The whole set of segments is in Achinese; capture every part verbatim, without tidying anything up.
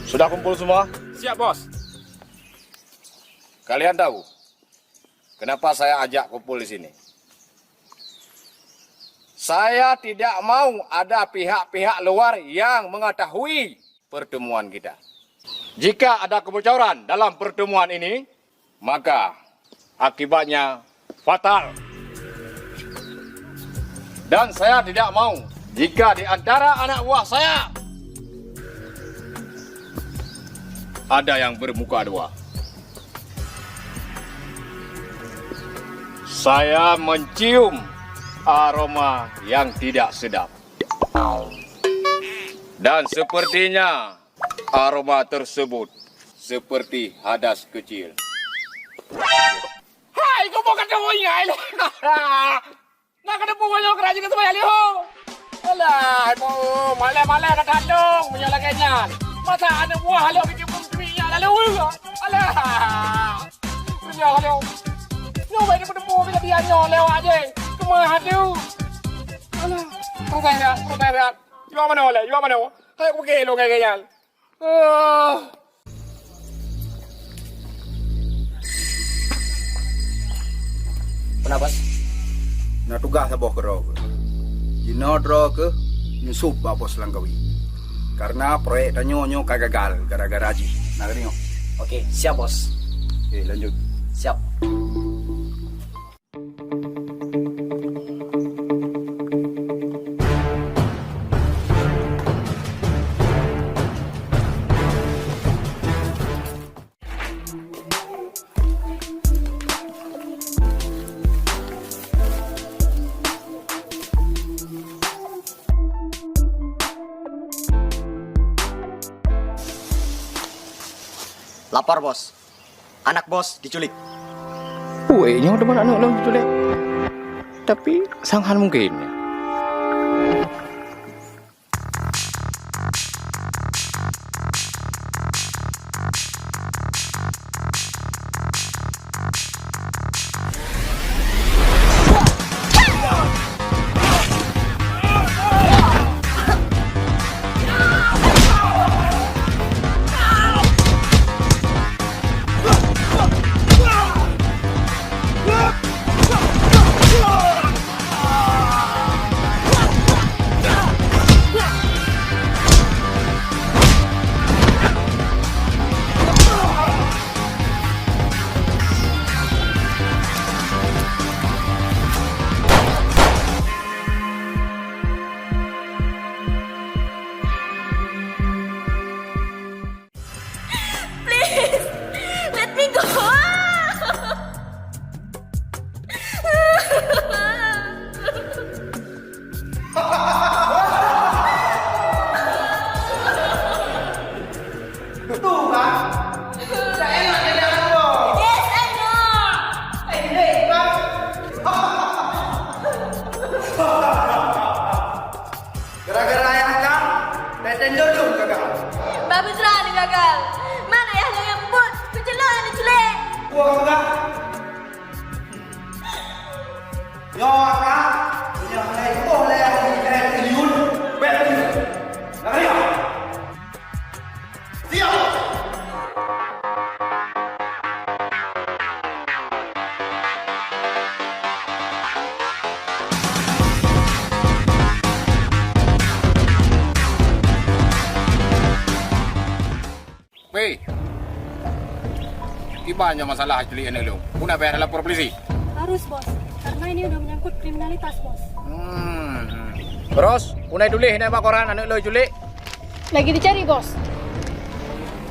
Sudah kumpul semua? Siap, Bos. Kalian tahu kenapa saya ajak kumpul di sini? Saya tidak mau ada pihak-pihak luar yang mengetahui pertemuan kita. Jika ada kebocoran dalam pertemuan ini, maka akibatnya fatal. Dan saya tidak mau jika di antara anak buah saya ada yang bermuka dua. Saya mencium aroma yang tidak sedap. Dan sepertinya aroma tersebut seperti hadas kecil. Hai, kau bukan kau ingat. Nak kena pukul nyoe kena jingga sebanyak lihong. Alah, mo, malèe-malèe na tandong meunyoe lagèe nyan. Masa aneuk buah lheueh bikin peuntui nyan lalu. Alah. Meunyoe lheueh. Nyoe baik dipeuteumé bila bian nyoe lewat je. Keumah atu. Alah. Protes dah, protes dah. Jua manoe lé, jua manoe. Hai, kupeugah lôn lagèe nyan. Ah. Peuna, Bos? Na tugaih saboh keudroe keuh. Jinoe droe keuh nyusup bak Bos Langkawi. Karena proyek tanyoe nyoe ka gagal gara-gara jih. Na keudeungoe? Oke, siap, Bos. Oke, lanjut. Siap. Lapor, Bos. Anak Bos diculik. Weh, nyoe teuma aneuk lôn diculik. Tapi sang han mungkin. Please, let me go. Betul kan? Tak enak jadi anak kau. Yes, I know. Eh, jelek kan? Gara-gara ayah kau, P T N Dodong gagal. Bah Putra ni gagal. Mana ayah lôn nyang peubuet? Peucelok nyang diculik. Buang dah. Nyoe ka, nyang laén boh lé ahli kereta liun, bèk liun. Nak kaya? Siap! Weh, kiban nyoe masalah culik aneuk lôn. Peue na payah lapor polisi? Harus, Bos. Karena ini udah menyangkut kriminalitas, Bos. Hmm. Terus, peue na tuléh nyan bak koran aneuk lôn culik? Lagi dicari, Bos.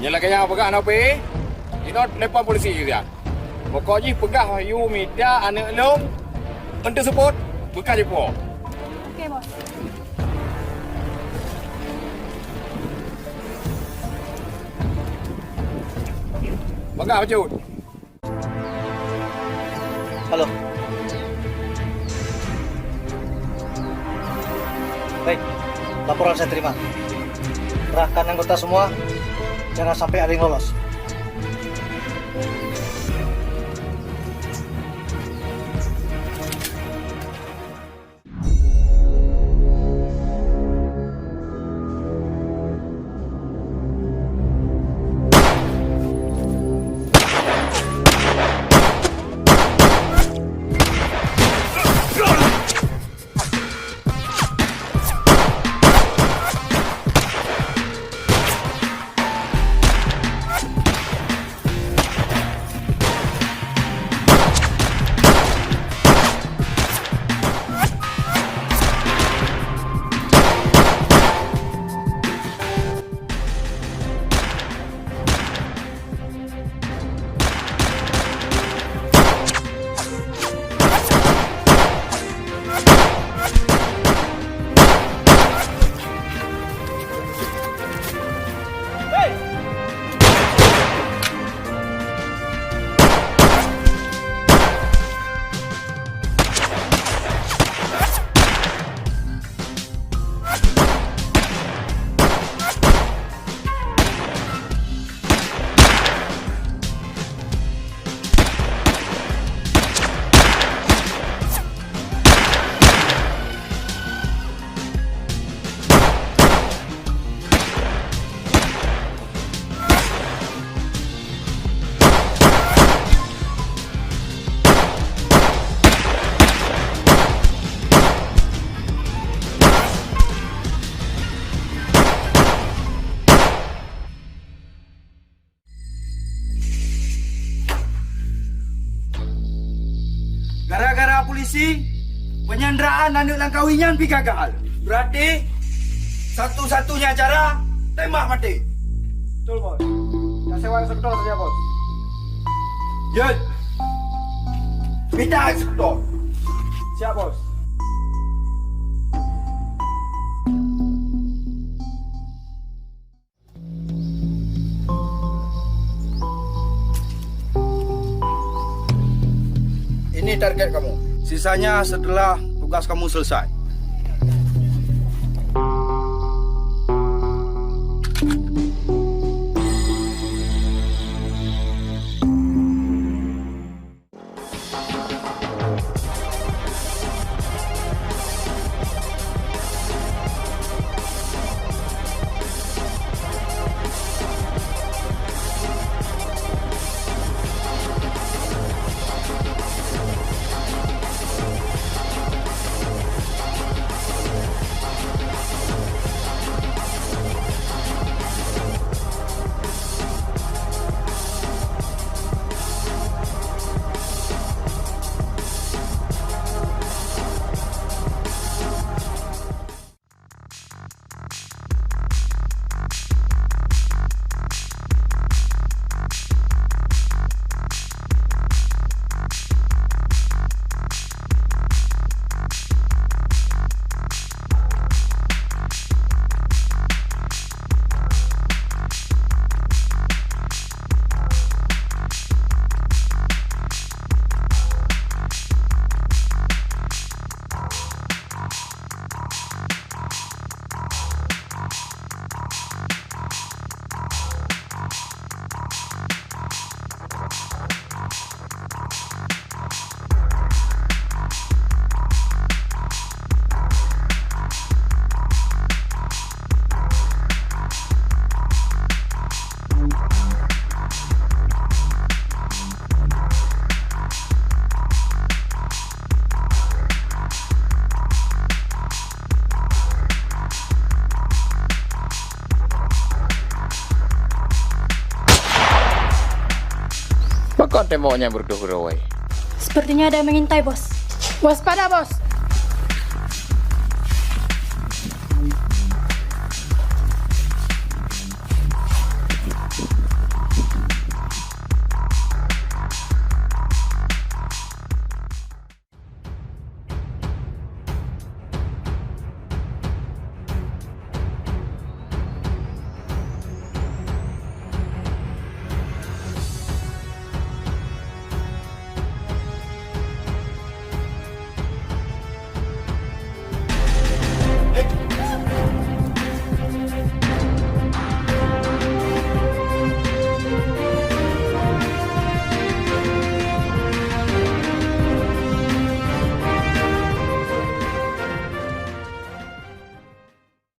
Nyan lagèe nyang peugah Nopi, inot telepon polisi siat. Pokok jih peugah yue mita aneuk lôn untuk seupôt, beuka jipo. Oke, Bos. Peugah bacut. Halo. Baik, laporan saya terima. Kerahkan anggota semua, jangan sampai ada yang lolos. Polisi, penyanderaan aneuk Langkawi nyan pih gagal. Berarti, satu-satunya cara, tembak mati. Betul, Bos. Dah sewa eksekutor saja, Bos. Jeuet. Pindah eksekutor. Siap, Bos. Ini target kamu. Sisanya setelah tugas kamu selesai. Pakon tembok nyan beureudoh-reudoh, wai? Sepertinya ada yang mengintai, Bos. Waspada, Bos!